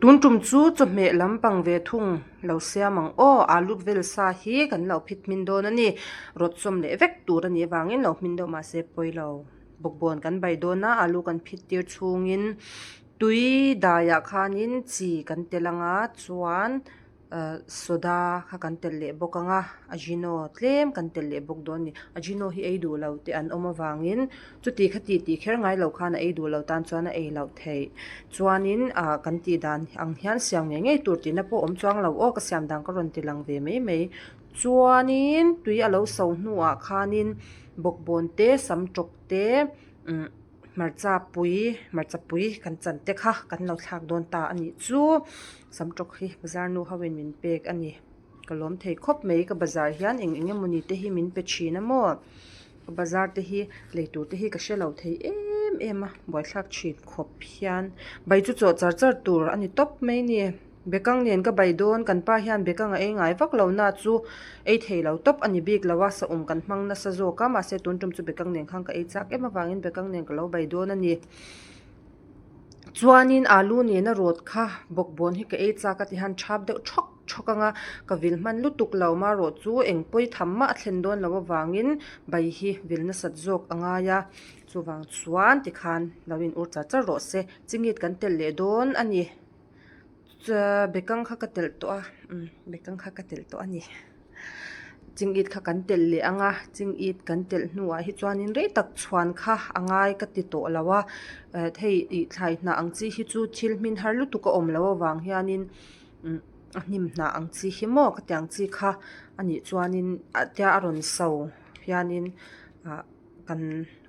Tun tum chu chawhmeh lampang ve thung lo siam ang aw, alu vel sa hi kan lo phit hmin dawn a ni. Rawt sawm leh vek tur a nih avangin lo hmin deuh mahse pawi lo. Bawkbawn kan bai dawn a, alu kan phit tir chhungin tui daiah khanin chi kan tel ang a chuan ahh soda kha kan telh leh bawk ang a ajino tlem kan telh leh bawk dawn a ni ajino hi ei duh lo te an awm avangin chuti kha ti tih kher ngai lo khan a ei duh lo tan chuan a ei loh theih chuanin ah kan tih dan ang hian siam ngei ngei tur tihna pawh awm chuang lo aw ka siam dan ka rawn ti lang ve mai mai chuanin tui a lo so hnuah khanin bawkbawn te sam tawk te umm. Hmarcha pui hmarcha pui kan chan te kha kan lo thlak dawn ta a nih chu samtawk hi bazar nu ho in min pek a ni ka lawm thei khawp mai ka bazar hian eng eng emawni te hi min pe thin a maw ka bazar te hi lei tur te hi ka hre lo thei em em a buaithlak thin khawp hian bai chu chawh char char tur a ni tawp mai a ni. Bekang nen ka bai dawn, kan pa hian bekang a ei ngai vak lo na chu ei thei lo tawp a ni bik lo a, saum kan hmang nasa zawk a, mahse tun tum chu bekang nen khan ka ei chak em avangin bekang nen ka lo bai dawn a ni. Chuanin alu nena rawt kha bawkbawn hi ka ei chak a ti hian thap deuh thawk thawk ang a, ka vil hman lutuk lo marawh chu eng pawi tham mah a thlen dawn loh avangin bai hi vil nasat zawk a ngai a, chuvang chuan tikhan lo in ur char char rawh se, chingit kan telh leh dawn a ni. Bekang kha ka telh tawh a umm bekang kha ka telh tawh a ni chingit kha kan telh leh ang a chingit kan telh hnuah hi chuanin rei tak chhuan kha a ngai ka ti tawh lo a eh hei ih thlai hnah ang chi hi chu thil hmin har lutuk a awm loh avang hianin umm a hnim hnah ang chi hi maw ka ti ang chi kha a nih chuanin tia a rawn so hianin ah kan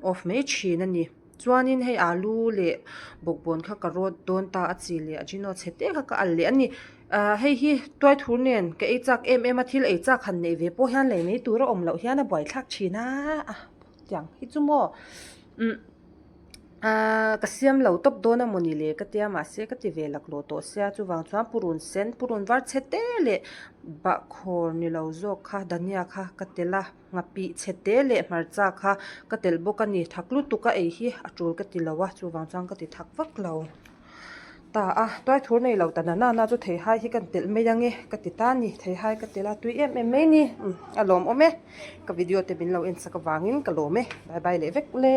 off mai thin a ni. Chuanin hei alu leh bawkbawn kha ka rawt dawn ta a chi leh ajino chhe te kha ka al leh a ni. Ahh hei hi tuaithur nen ka ei chak em em a thil ei chak han neih ve pawh hian lei mai tur a awm loh hian a buaithlak thin a tiang hi chu maw umm ahh ka siam lo tawp dawn a mawni le ka tia mahse ka ti ve laklawh tawh sia chuvang chuan purun sen purun var chhe te leh bahkhawr ni lo zawk kha dhania kha ka tel a. Nghapih chhe te leh hmarcha kha ka telh bawk a ni. Thak lutuk a ei hi a tul ka ti lo a, chuvang chuan ka ti thak vak lo ta a. Tuaithur nei lo ta na na chu theihai hi kan telh mai ang e ka ti ta a ni. Theihai ka telh a tui em em mai ni. Umm a lawmawm e. Ka video te min lo en sak avangin ka lawm e. Bye bye leh vek le.